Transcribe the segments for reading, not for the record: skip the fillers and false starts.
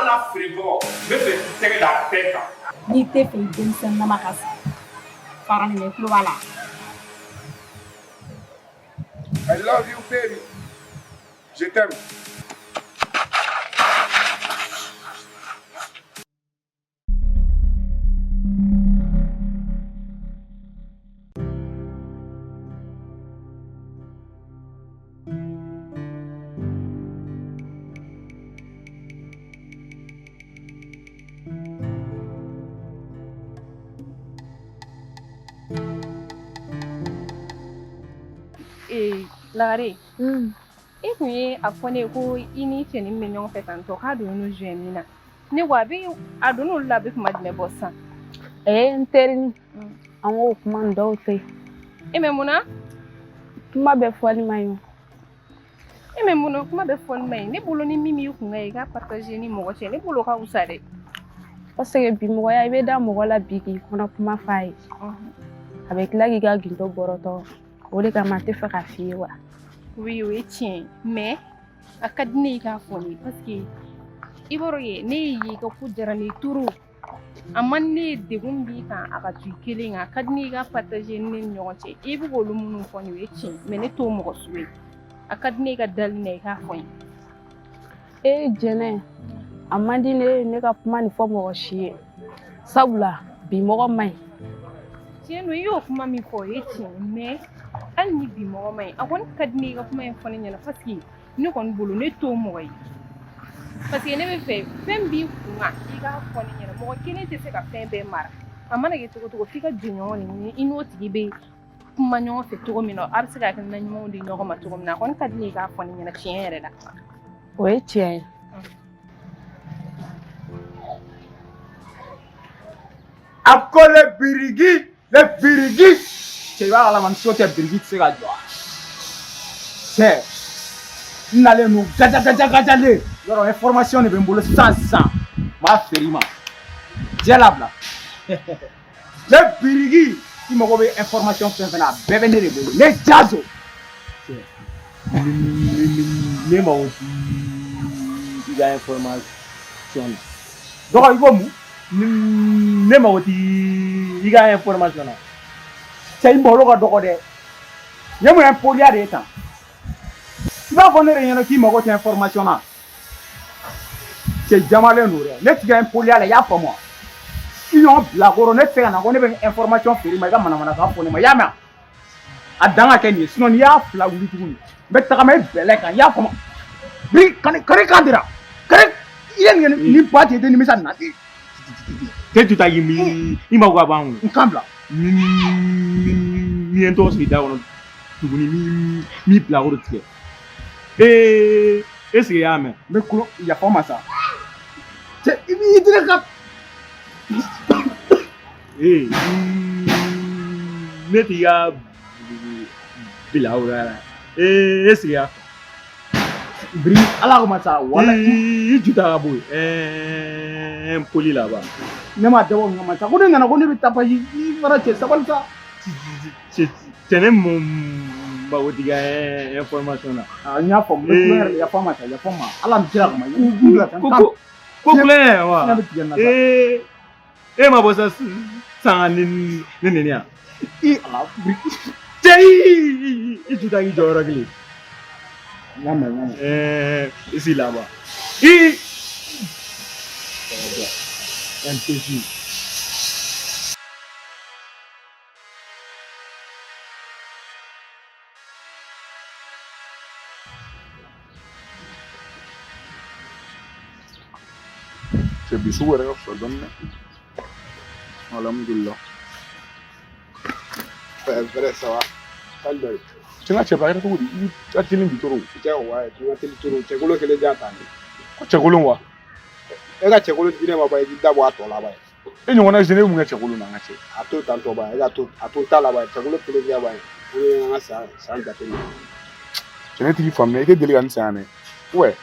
n'a feerebagaw, n bɛ fɛ k'i tɛgɛ da a bɛɛ kan. N'i tɛ fɛ i denmisɛnninama ka sa, fara nin na, i tulo b'a la. I love you, baby. Je t'aime. Ee Lagare, e kun ye a fɔ ne ye ko i ni cɛnin bɛ ɲɔgɔn fɛ tantɔ k'a donna juin min na, ne ko a bɛ a donna olu la, a bɛ kuma jumɛn bɔ sisan? Ee n terini, an k'o kuma nin dɔw to yen. E mɛ mun na? Kuma bɛɛ fɔli man ɲi. E mɛ mun na kuma bɛɛ fɔli man ɲi? Ne bolo ni min b'i kun kan, i k'a partager ni mɔgɔ cɛ, ne bolo ka wusa dɛ. Parce que bi mɔgɔya, i bɛ da mɔgɔ la bi k'i kɔnɔ kuma f'a ye, a bɛ tila k'i ka gindo bɔrɔtɔ. O de kama n tɛ fɛ k'a f'i ye wa. Oui, o ye tiɲɛ ye, mais a ka di ne ye k'a fɔ ne ye, parce que i b'a dɔn ye, ne y'i ye, i ka ko diyara ne ye trop. A man di ne ye degun b'i kan a ka to i kelen kan. A ka di ne ye i ka partager ni ne ni ɲɔgɔn cɛ. I bɛ k'olu minnu fɔ ne ye, o ye tiɲɛ ye, mais ne t'o mɔgɔ sugu ye. A ka di ne ye ka dali na i k'a fɔ n ye. E Jɛnɛ, a man di ne ye ne ka kuma nin fɔ mɔgɔ si ye, sabula bi mɔgɔ man ɲi. Tiɲɛ don, i y'o kuma min fɔ, o ye tiɲɛ ye, mais hali ni bi mɔgɔ man ɲi, a kɔni ka di ne ye i ka kuma in fɔ ne ɲɛna, parce que ne kɔni bolo ne t'o mɔgɔ ye, parce que ne bɛ fɛ fɛn b'i kun kan, i k'a fɔ ne ɲɛna. Mɔgɔ kelen tɛ se ka fɛn bɛɛ mara. A mana kɛ cogo o cogo, f'i ka jɛɲɔgɔn de ɲini, i n'o tigi bɛ kuma ɲɔgɔn fɛ cogo min na, a bɛ se ka hakilina ɲumanw di ɲɔgɔn ma cogo min na. A kɔni ka di ne ye i k'a fɔ ne ɲɛna tiɲɛ yɛrɛ la. O ye tiɲɛ ye. A ko le biriki, le biriki. Cɛ, i b'a kalama ni so tɛ, biriki tɛ se ka jɔ. Cɛ, n nalen don gaja gaja gajalen. Yɔrɔ information de bɛ n bolo sisan sisan. N b'a feere i ma. Jɛ labila. Le biriki, i mago bɛ information fɛn fɛn na, a bɛɛ bɛ ne de bolo. Ne Jazo. Ne mago t'i ka information na. Dɔgɔ, i ko mun? Ne mago t'i i ka information na. Cɛ, i malo ka dɔgɔ dɛ. Nin ye mun impoliya de ye tan? I b'a fɔ ne de ɲɛna k'i mago tɛ information na. Cɛ, jamalen don dɛ. Ne t'i ka impoliya la, i y'a faamu wa? I ɲɔgɔn bilakoro, ne tɛ se ka na ko ne bɛ information feere i ma, i ka manamanakan fɔ ne ma, i y'a mɛn wa? A dan ka kɛ nin ye, sinon n'i y'a fila wuli tuguni, n bɛ tagama i bɛlɛ kan, i y'a faamu? Bi kani kari kan dira kari i ye nin kɛ ni ba tɛ, i tɛ nimisa nin na. Te tu ta i i mago ka ban kun. N kan bila. Ni ye n tɔgɔ sigi da kɔnɔ tuguni, ni m'i bilakoro tigɛ. Ee, est-ce que i y'a mɛn? N bɛ kulo yafa ma sa. Cɛ, i b'i tɛgɛ ka. Ee, ne t'i ka bilakoroya la. Ee, est-ce que i y'a Biri ala ko ma sa wala. I ju ta ka bɔ yen. Impoli là-bas. Ne ma dabɔ nin kama sa, ko ne nana ko ne bɛ tapage i fana. Cɛ, sabali sa. Cɛ, ne mago t'i ka information na. Ah, n y'a faamu, n bɛ kulonkɛ yɛrɛ, yafa ma sa, yafa ma, ala ni kira kama, n bila sa. Ko ko ko kulonkɛ wa? Fiɲɛ bɛ tigɛ n na sa. Ee, e ma bɔ sa san ni ne neni yan. I ala. Cɛ, i ju ta k'i jɔ yɔrɔ kelen. N y'a mɛn, n y'a mɛn. Ɛɛ, ici là-bas. I. Imbécile. Cɛ, bi sugu yɛrɛ ka fisa dɔɔni dɛ, alhamdulilah. Frère, ça va? Salut dɔ ye. Cɛ, n ka cɛ ba yɛrɛ, cogo di? I ka teli bi trop. Cɛ, wa n ka teli trop. Cɛkolo kelen diya tan de. Ko cɛkolon wa? E ka cɛkolo di ne ma ba, i k'i da bɔ a tɔ la ba ye. E ɲɔgɔnna jeune, bɛ mun kɛ cɛkolon na, n ka cɛ? A to tan tɔ ba ye, e ka to a to ta la ba ye. Cɛkolo kelen diya ba ye. Pour que an ka san san jateminɛ. Cɛ, ne t'i faamuya, i tɛ deli ka nin san yan dɛ ouais.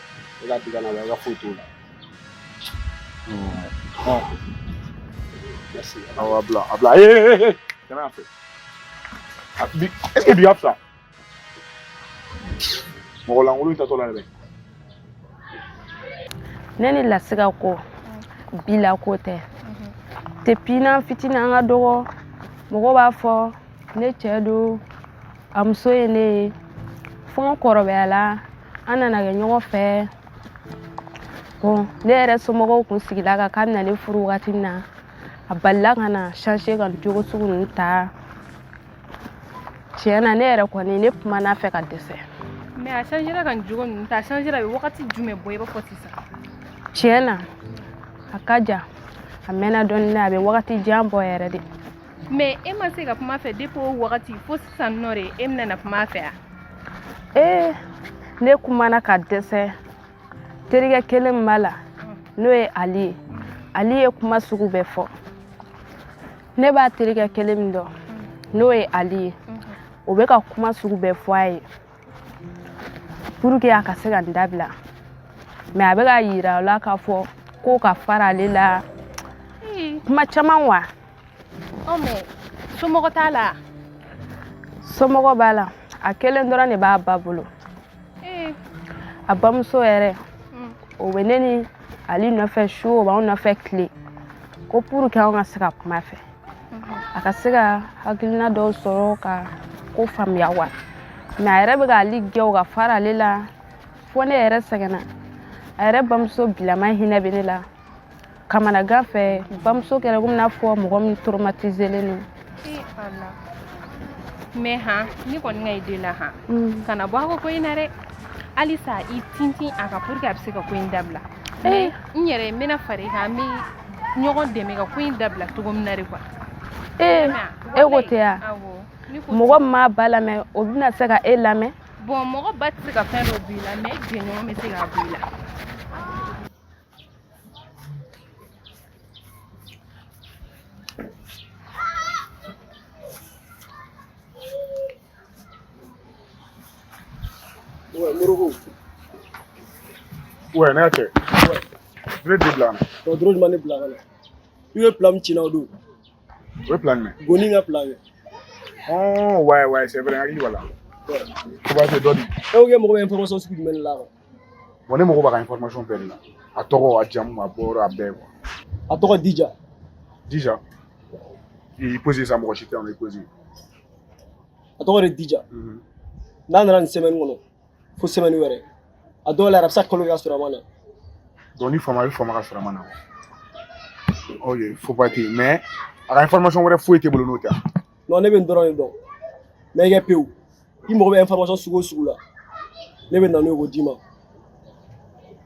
E ka di ka na ba, i ka foyi t'o la. Ɔ. Merci. Awɔ, a bila, a bila. Ee ee ee, tɛmɛ yan fɛ. A bi, est ce que bi ka fisa mɔgɔ lankolon tatɔ la yɛrɛ? Ne ni Lasi ka ko bi la ko tɛ. Depuis n'an fitinin an ka dɔgɔ, mɔgɔw b'a fɔ ne cɛ don, a muso ye ne ye. Fo n kɔrɔbaya la, an nana kɛ ɲɔgɔn fɛ. Bon, ne yɛrɛ somɔgɔw kun sigila kan k'a bɛna ne furu wagati min na, a balila ka na changer ka nin jogo sugu ninnu ta. Tiɲɛ na, ne yɛrɛ kɔni ne kumana a fɛ ka dɛsɛ. Mais a changera ka nin jogo ninnu ta, a changera a bɛ wagati jumɛn bɔ i b'a fɔ sisan? Tiɲɛ na, a ka jan, a mɛnna dɔɔnin, a bɛ wagati jan bɔ yɛrɛ de. Mais e ma se ka kuma a fɛ depuis o wagati fo sisan nɔ de e bɛna na kuma a fɛ wa? Ee, ne kumana ka dɛsɛ. Terikɛ kelen min b'a la, n'o ye Ali ye, Ali ye kuma sugu bɛɛ fɔ. Ne b'a terikɛ kelen min dɔn, n'o ye Ali ye, o bɛ ka kuma sugu bɛɛ fɔ a ye pour que a ka se ka nin dabila. Mais a bɛ ka yira o la k'a fɔ ko ka fara ale la, kuma caman wa. Ɔ, mais somɔgɔ t'a la? Somɔgɔ b'a la, a kelen dɔrɔn de b'a ba bolo. A bamuso yɛrɛ, o bɛ ne ni Ali nɔfɛ su, o b'anw nɔfɛ tile, ko pour que anw ka se ka kuma fɛ, a ka se ka hakilina dɔw sɔrɔ ka ko faamuya wa. Mais a yɛrɛ bɛ ka Ali gɛn o ka fara ale la, fo ne yɛrɛ sɛgɛnna. A yɛrɛ bamuso bilama hinɛ bɛ ne la kamanagan fɛ. Bamuso kɛra komi n'a fɔ mɔgɔ min traumatiselen don. Mais han, ne kɔni ka idée la han, kana bɔ a ko ko in na dɛ. Halisa i tintin a kan pour que a bɛ se ka ko in dabila. Mais n yɛrɛ n bɛna fara i kan, an bɛ ɲɔgɔn dɛmɛ ka ko in dabila cogo min na de quoi. Ee, e ko tɛ ya? Mɔgɔ min m'a ba lamɛn, o bɛna se ka e lamɛn? Bon, mɔgɔ ba tɛ se ka fɛn dɔ b'i la, mais jɛɲɔgɔn bɛ se k'a bɔ i la. Ouais, Moroko. Ouais, ne y'a kɛ. Ne de bila ka na. Non, drôle ma ne bila ka na. I ye plan min ci n na o don. O ye plan jumɛn? Goni ka plan kɛ. Oh, ouais, ouais, c'est vrai, n hakili b'a la. Ko b'a kɛ dɔ di. E ko k'e mago bɛ information sugu jumɛn de la quoi? Bon, ne mago b'a ka information bɛɛ de la. A tɔgɔ, a jamu, a bɔyɔrɔ, a bɛɛ quoi. A tɔgɔ Dija. Dija. I pose sa, mɔgɔ si tɛ yan nɔ, i pose. A tɔgɔ de Dija. N'a nana nin semaine kɔnɔ fo semaine wɛrɛ, a dɔw la yɛrɛ a bɛ se ka kalo kɛ ka sɔrɔ a ma na. Donc ni fama, a bɛ fama ka sɔrɔ a ma na. Ok, faut pas ten, mais a ka information wɛrɛ foyi t'e bolo n'o tɛ? Non, ne bɛ nin dɔrɔn de dɔn. Mais i kɛ pewu, i mago bɛ information sugu o sugu la, ne bɛ na n'o ye k'o d'i ma.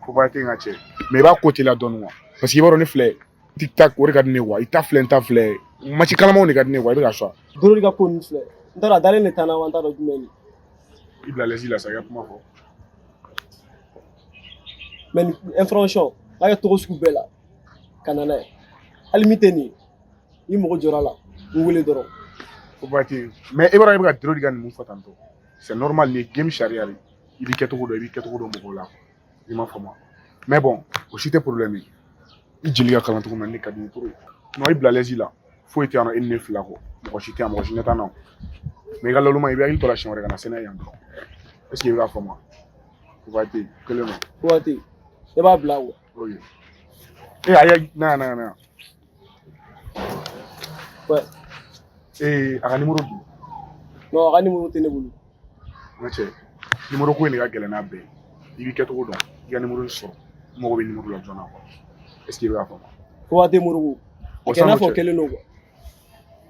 Faut pas ten, n ka cɛ. Mais i b'a ko teliya dɔɔni quoi. Parce que i b'a dɔn ne filɛ, tic tac o de ka di ne ye quoi. I ta filɛ, n ta filɛ. Match kalamanw de ka di ne ye quoi, i bɛ ka sɔn. Drôle ka ko ninnu filɛ, n t'a dɔn a dalen de t'an na wa, n t'a dɔn jumɛn de. I bila l'aise la sa, i ka kuma fɔ. Mais nin information, n b'a kɛ cogo sugu bɛɛ la ka na n'a ye. Hali min tɛ nin ye, i mago jɔra a la, n wele dɔrɔn. Faut pas ten. Mais e b'a dɔn e bɛ ka drôle ka nin mun fɔ tantôt. C'est normal, nin ye game sariya de ye. I b'i kɛcogo dɔn, i b'i kɛcogo dɔn mɔgɔw la. I m'a faamu. Mais bon, o si tɛ problème ye. I jeli ka kalan cogo min na, ne ka di n ye trop. Non, i bila l'aise la. Foyi tɛ yan nɔ e ni ne fila kɔ. Mɔgɔ si tɛ yan, mɔgɔ si ɲɛ t'an na. Mais i ka laloma, i bɛ hakili to a la siɲɛ wɛrɛ ka na sɛnɛ yan dɔrɔn. Est ce que i bɛ k'a faamu? Faut pas ten, kelen don. Faut pas ten, ne b'a bila quoi. Ok. Eh, ayi, na yan, na yan, na yan. Ouais. Eh, a ka numéro di. Non, a ka numéro tɛ ne bolo. N ka cɛ, numéro ko in de ka gɛlɛn n'a bɛɛ ye. I b'i kɛcogo dɔn, i ka numéro sɔrɔ. N mago bɛ numéro la joona quoi. Est ce que i bɛ k'a faamu? Faut pas ten, Moroko. A kɛ i n'a fɔ o kelen don quoi.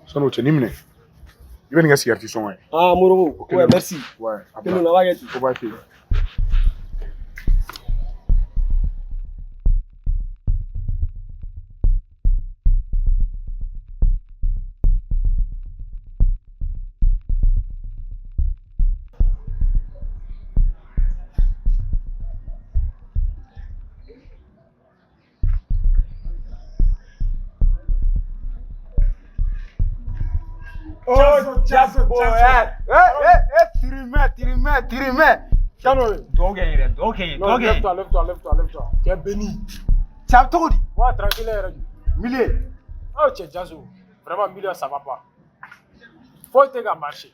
San'o cɛ, nin minɛ. I bɛ nin kɛ cigarette sɔngɔ ye. Ah, Moroko, ouais, merci. Ouais, a Kelen don, a b'a kɛ ten. Faut pas ten. Oh, Jazo, boy. Eh, eh, eh, tirimɛ, tirimɛ, tirimɛ. Tiens, Duwawu kɛ n yɛrɛ, duwawu kɛ n ye, Non, duwawu kɛ n ye. lève-toi, lève-toi, lève-toi, lève-toi. Tu es béni. Cɛ, a bɛ cogo di? Ouais, tranquille yɛrɛ de. Milieu. Oh, cɛ Jazo, vraiment milieu ça va pas. Foyi tɛ ka marcher.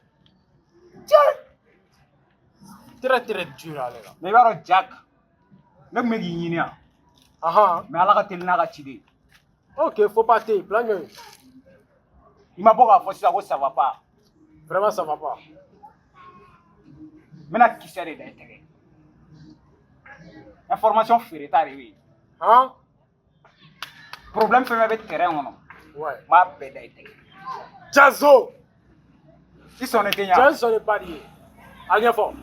Tiens. Très très dur ale la. Mais i b'a dɔn Jack, ne tun bɛ k'i ɲini yan. Ahan. Mais ala ka teli n'a ka ciden. Ok, faut pas te plan jumɛn? I ma bɔ k'a fɔ sisan ko ça va pas. Vraiment ça va pas. N bɛna kisɛ de da i tɛgɛ. Information feereta de bɛ yen. Han? Problème fɛn fɛn bɛ terrain kɔnɔ. Ouais. N b'a bɛɛ da i tɛgɛ. Jazo! I sɔnnen tɛ ɲa. Cɛ n sɔnnen ba de ye. A ɲɛfɔ.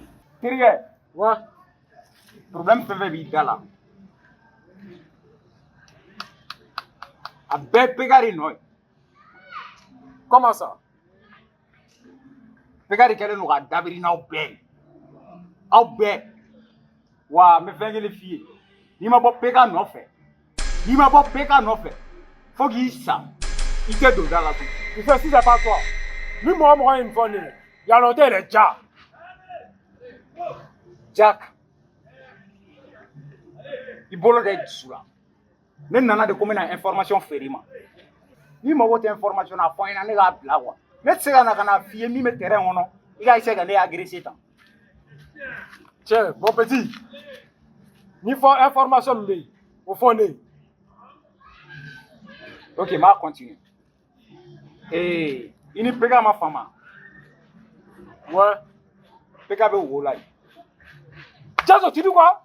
Terikɛ. Ouais. Problème fɛn fɛn b'i da la. A bɛɛ PK de nɔ ye. Comment ça? PK de kɛlen don ka dabiri n'aw bɛɛ ye. Aw bɛɛ. Wa n bɛ fɛn kelen f'i ye. N'i ma bɔ PK nɔfɛ, n'i ma bɔ PK nɔfɛ, fo k'i sa, i tɛ don da la tugun. Tu sais, si c'est pas toi, ni mɔgɔ mɔgɔ ye nin fɔ ne ye, yalɔ tɛ yɛrɛ ja. Jack, i bolo da i dusu la. Ne nana de ko n bɛna information feere i ma. N'i mago tɛ information na, a fɔ n ɲɛna ne k'a bila quoi. Ne tɛ se ka na ka na f'i ye min bɛ terrain kɔnɔ, i ka essayer ka ne agresser tan. Tiens, mon petit, ni fɔ information min bɛ yen, o fɔ ne ye. Ok, n b'a continuer. Ee, i ni PK ma faamu wa? Ouais. PK bɛ wo la yen. Jazo, tu dis quoi?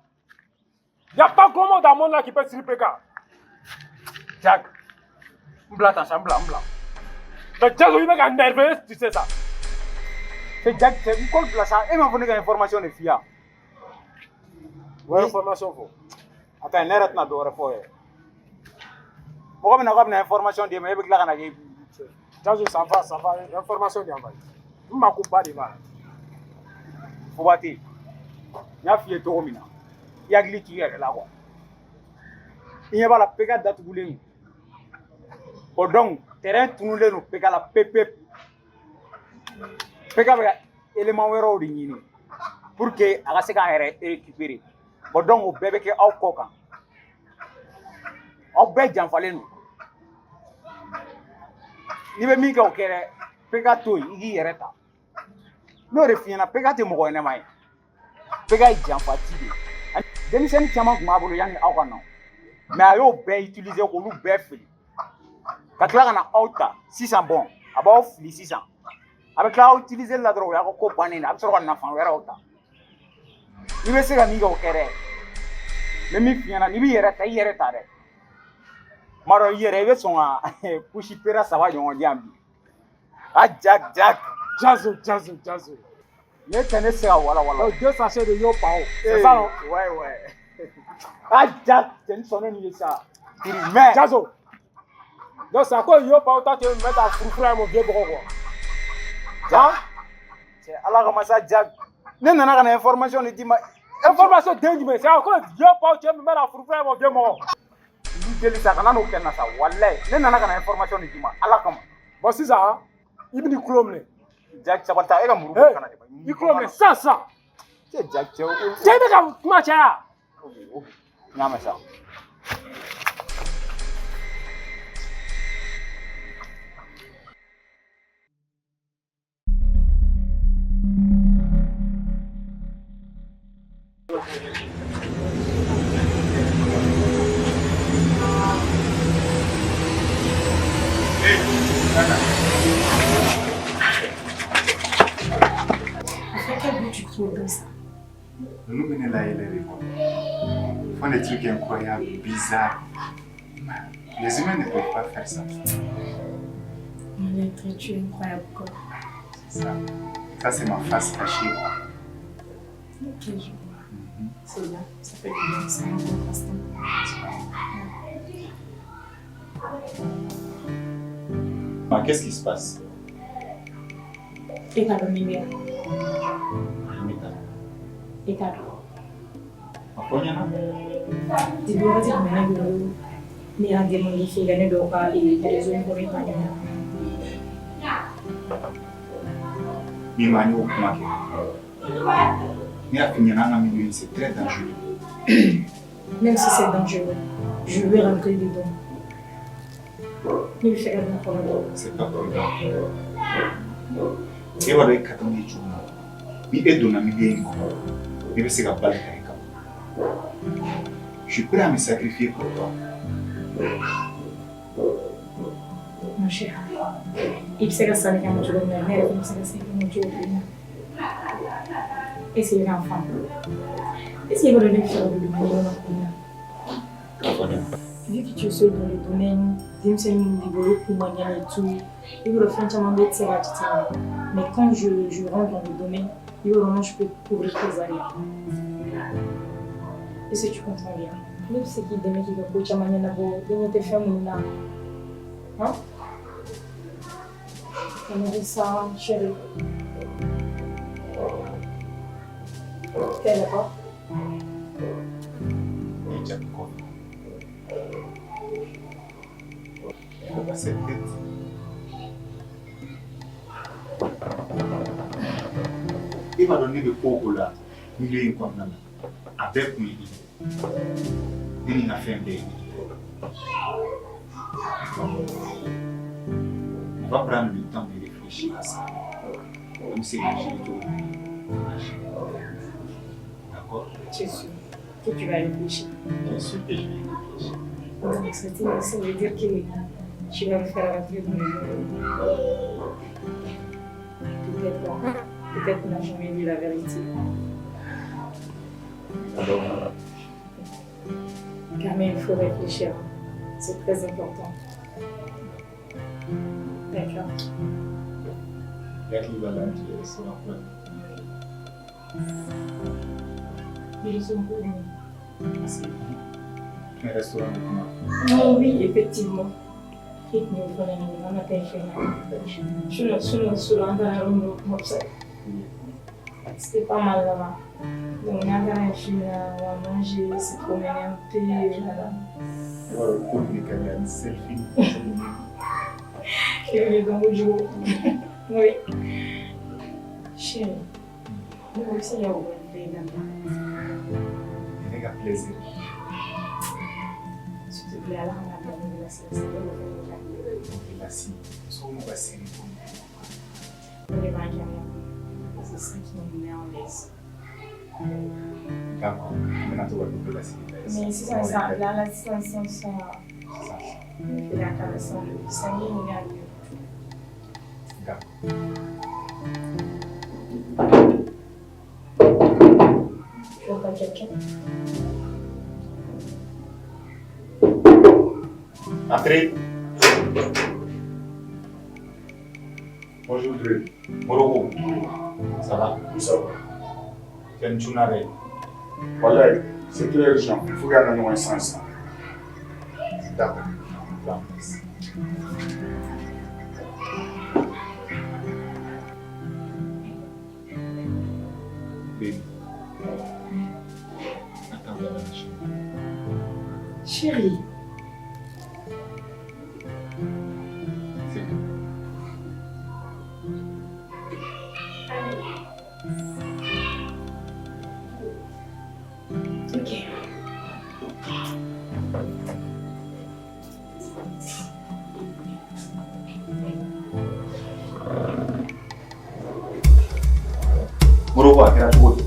Y a pas grand monde dans le monde là qui peut tirer PK. Jack, n bila tan sa, n bila, n bila. Mais Jazo, i bɛ ka énervé, tu sais ça. C'est Jack, cɛ n ko bila sa, e m'a fɔ ne ka information de f'i ye wa? Ouais, information fɔ. Attends, ne yɛrɛ tɛna dɔ wɛrɛ fɔ yɛrɛ. Mɔgɔ min na k'a bɛna information d'e ma, e bɛ tila ka na kɛ. Jazo, ça va, ça va, information di yan ba. N mako ba de b'a la. Foba tɛ yen. N y'a f'i ye cogo min na, i hakili t'i yɛrɛ la quoi. I ɲɛ b'a la PK datugulen don. Bon donc terrain tununnen don PK la pewu pewu. PK bɛ ka élément wɛrɛw de ɲini pour que a ka se k'a yɛrɛ récupérer. Bon donc o bɛɛ bɛ kɛ aw kɔ kan. Aw bɛɛ janfalen don. N'i bɛ min kɛ o kɛ dɛ, PK to yen i k'i yɛrɛ ta. N'o de f'i ɲɛna, PK tɛ mɔgɔ ɲɛnama ye. PK ye janfati de ye. Denmisɛnnin caman tun b'a bolo yanni aw ka na. Mais a y'o bɛɛ utiliser k'olu bɛɛ fili. Ka tila ka na aw ta sisan bon a b'aw fili sisan. A bɛ tila aw utiliser la dɔrɔn o y'aw ka ko bannen de ye. A bɛ sɔrɔ ka nafa wɛrɛw ta. I bɛ se ka min kɛ o kɛ dɛ. N bɛ min f'i ɲɛna n'i b'i yɛrɛ ta i yɛrɛ ta dɛ. N b'a dɔn i yɛrɛ i bɛ sɔn ka kusi pera saba ɲɔgɔn di yan bi. A Jack Jack. Jazo, Jazo, Jazo. Ne tɛ ne se ka wala wala. Donc deux sachets de yo pao. C'est ça non? Ouais ouais. Ah Jack, cɛ n sɔnnen nin ye sa. Mais Jazo. Donc c'est à cause de yo pao toi tu veux me mettre à froufrou mon vieux bɔgɔ quoi. Jack. Cɛ ala kama sa Jack. Ne nana ka na information de d'i ma. Information den jumɛn? C'est à cause de yo pao tu veux me mettre à froufrou mon vieux mɔgɔ. N b'i deli sa kana n'o kɛ n na sa walayi. Ne nana ka na information de d'i ma ala kama. Bon sisan i bɛ n'i tulo minɛ. Jack sabali ta e ka muru bɔ kana de. I tulo minɛ sisan sisan. Cɛ Jack cɛ o. Cɛ i bɛ ka kuma caya. Ok ok. N y'a mɛn sa. Après quel but tu cours comme ça? Nous venons là, il est quoi. Ils font des trucs incroyables, bizarres. Les humains ne peuvent pas faire ça. Mon être, tu es incroyable quoi. C'est ça. Ça, c'est ma face cachée, quoi. Ok, je vois. C'est bien, ça fait du bien, c'est un bon passe-temps. Ah, qu'est-ce qui se passe? E t'a dɔn min bɛ yan. E t'a dɔn. A fɔ n ɲɛna. Depuis wagati jumɛn ne bolo ne y'a demandé f'i ka ne dɔw ka réseau in kɔnɔ i ma ɲɛna. Min b'an y'o kuma kɛ. Ne y'a f'i ɲɛna an ka milieu in c'est très dangereux. Même si c'est dangereux, je vais rentrer dedans. Ne bɛ fɛ ka don kɔnɔ dɔrɔn. C'est pas prudent. E b'a dɔn e ka di ne ye cogo min na. Ni e donna milieu in kɔnɔ, ne bɛ se ka bali ta i kama. Je suis prêt à me sacrifier pour toi. Mon cher, i bɛ se ka sanni kɛ n ma cogo min na, ne yɛrɛ fana bɛ se ka sanni kɛ n ma cogo min na. Est-ce que i bɛ k'an faamu? Est-ce que i b'a dɔn ne bɛ fɛ ka don domaine dɔ la kun min na? Vu que tu es seul dans le domaine, denmisɛnnin minnu b'i bolo k'u ma ɲɛ et tout, i b'a dɔn fɛn caman bɛ yen i tɛ se k'a jateminɛ. Mais quand je rentre dans le domaine, i b'a dɔn moi je peux couvrir tes arrières. Est-ce que tu comprends bien? Ne bɛ se k'i dɛmɛ k'i ka ko caman ɲɛnabɔ, i ɲɛ tɛ fɛn minnu na. Hein? J'aimerais ça, chérie. T'es d'accord? E jaabi kɔfɛ. Pourquoi cette tête? E b'a dɔn ne bɛ ko o ko la milieu in kɔnɔna na, a bɛɛ kun ye e de ye. Ne ni n ka fɛn bɛɛ ye e de ye. On va prendre le temps de réfléchir à ça. An bɛ se k'a gérer cogo min na, an k'a gérer. D'accord? Tu es sûr que tu vas réfléchir? Bien sûr que je vais réfléchir. Donc, ça veut dire que tu vas me faire rentrer dans le domaine. Peut-être pas. Peut-être qu'on n'a jamais dit la vérité. Alors, Quand même, il faut réfléchir. C'est très important. D'accord. I hakili b'a la an tun ye restaurant kura min. Ils sont connus. Un restaurant de kuma. Oh oui, effectivement. Et nous prenons on a fait sur le C'était pas mal là-bas. Donc on a un film, on va manger, se promener un peu, voilà. I b'a dɔn ko nin de ka di ani selfie. Et donc, je... Oui. Chérie, nous aussi, il y a au Ne ka plaisir. S'il te plaît, alors on a bien aimé la série, c'est bon, Lasi, musow n'u ka série ko. On est pas carrément. C'est ça qui nous met en l'aise. D'accord. An bɛna to ka don lasigi la. Mais sisan sisan, là, là, sisan sisan sisan, ne fɛ ka k'a sisan, sisan ne ɲininka. D'accord. Tu vois pas quelqu'un? Entrez. Bonjour Dre. Moroko. Ça va? Oui, ça va. Tu es une tsunare. Wallahi, c'est très urgent. Il faut qu'on ait un sens. D'accord. Bon. Baby. Attends, dans la chambre. Chérie. C'est tout. Ok. Moroko, a kɛra cogo di?